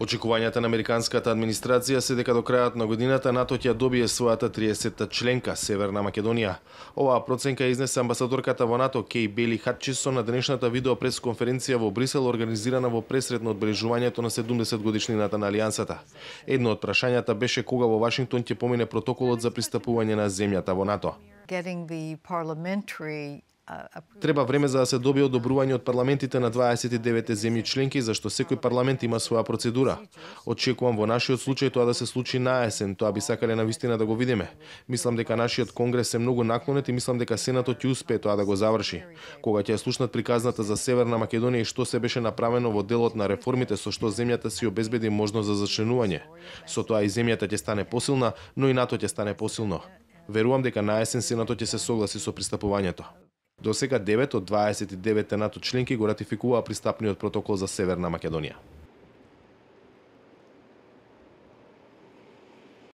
Очекувањата на американската администрација се дека до крајот на годината НАТО ќе добие својата 30-та членка, Северна Македонија. Оваа проценка изнесе амбасадорката во НАТО Кеј Бели Хатчисон на денешната видео пресконференција во Брисел, организирана во пресред на одбележувањето на 70 годишнината на Алијансата. Едно од прашањата беше кога во Вашингтон ќе помине протоколот за пристапување на земјата во НАТО. Треба време за да се добие одобрување од парламентите на 29 земји членки, зашто секој парламент има своја процедура. Очекувам во нашиот случај тоа да се случи на есен, тоа би сакале навистина да го видиме. Мислам дека нашиот конгрес е многу наклонет и мислам дека Сенатот ќе успее тоа да го заврши. Кога ќе ја слушнат приказната за Северна Македонија и што се беше направено во делот на реформите со што земјата си обезбеди можност за зачленување. Со тоа и земјата ќе стане посилна, но и НАТО ќе стане посилно. Верувам дека на есен Сенатот ќе се согласи со пристапувањето. До сега 9 од 29 НАТО членки го ратификуваа пристапниот протокол за Северна Македонија.